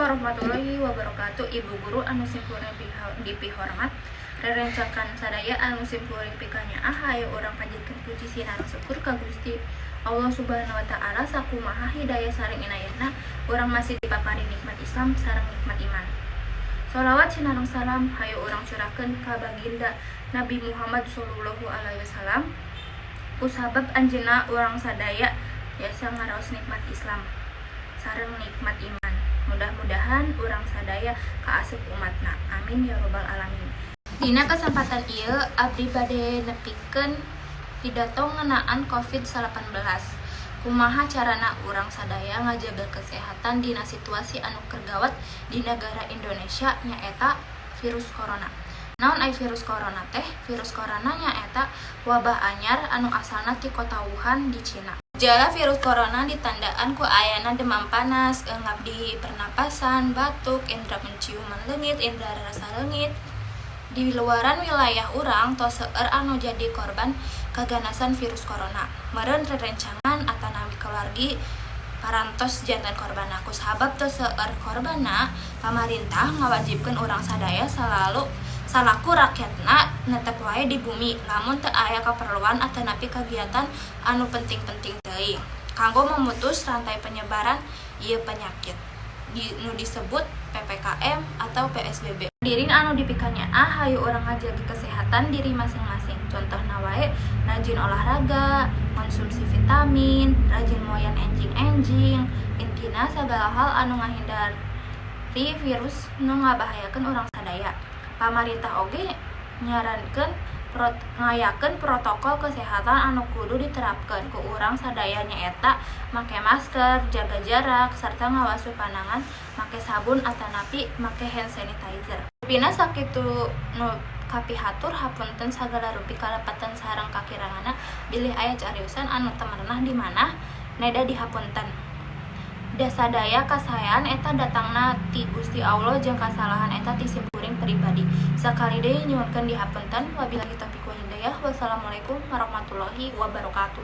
Warahmatullahi wabarakatuh. Ibu guru anu simkuring dipihormat, rerencangan sadaya anu simkuring pikanyaah, hayu urang panjatkeun puji sareng syukur ka Gusti Allah Subhanahu wa Ta'ala, sakumaha hidayah sareng inayahna urang masih dipaparin nikmat Islam sareng nikmat iman. Sholawat sinareng salam hayu urang curahkeun ka baginda Nabi Muhammad Shallallahu Alaihi Wasallam, kusabab anjeunna urang sadaya tiasa ngaraos nikmat Islam sareng nikmat iman. Mudah-mudahan urang sadaya kaasup umatna, amin ya robbal alamin. Dina kesempatan ieu abdi bade nepikeun pidato ngeunaan COVID-19. Kumaha carana urang sadaya ngajaga kesehatan dina situasi anu keur gawat di negara Indonesia, nyaeta virus corona. Naon ai virus corona teh? Virus corona nyaeta wabah anyar anu asalna ti kota Wuhan di Cina. Gejala virus corona ditandaan ku ayana demam panas, eungap di pernapasan, batuk, indra penciuman leungit, indra rasa leungit. Di luaran wilayah urang tos seueur anu jadi korban kaganasan virus corona. Meureun rerencangan atanapi keluargi parantos janten korbanna. Kusabab tos seueur korbanna, pamarintah ngawajibkeun urang sadaya salalu salaku rakyatna netep wae di bumi lamun teu aya kaperluan atanapi kagiatan anu penting-penting teuing, kanggo memutus rantai penyebaran ieu penyakit nu disebut PPKM atau PSBB. Hadirin anu dipikanyaah, hayu urang ngajaga kesehatan diri masing-masing. Contohna wae rajin olahraga, konsumsi vitamin, rajin moyan enjing-enjing, intina sagala hal anu ngahindari virus nu ngabahayakeun urang sadaya. Pamarintah oge nyarankeun ngayakeun protokol kesehatan anu kudu diterapkeun ku urang sadaya, nyaeta make masker, jaga jarak, sarta ngawasuh panangan make sabun atanapi make hand sanitizer. Rupina sakitu nu kapihatur, hapunten sagala rupi kalepatan sareng kakiranganna, bilih aya cariusan anu teu merenah di manah, neda dihapunten. Da sadaya kasaean eta datangna ti Gusti Allah jeung kasalahan eta ti simkuring pribadi. Sakali deui nyuhunkeun dihapunten. Wabillahi taufiq wal hidayah. Wassalamualaikum warahmatullahi wabarakatuh.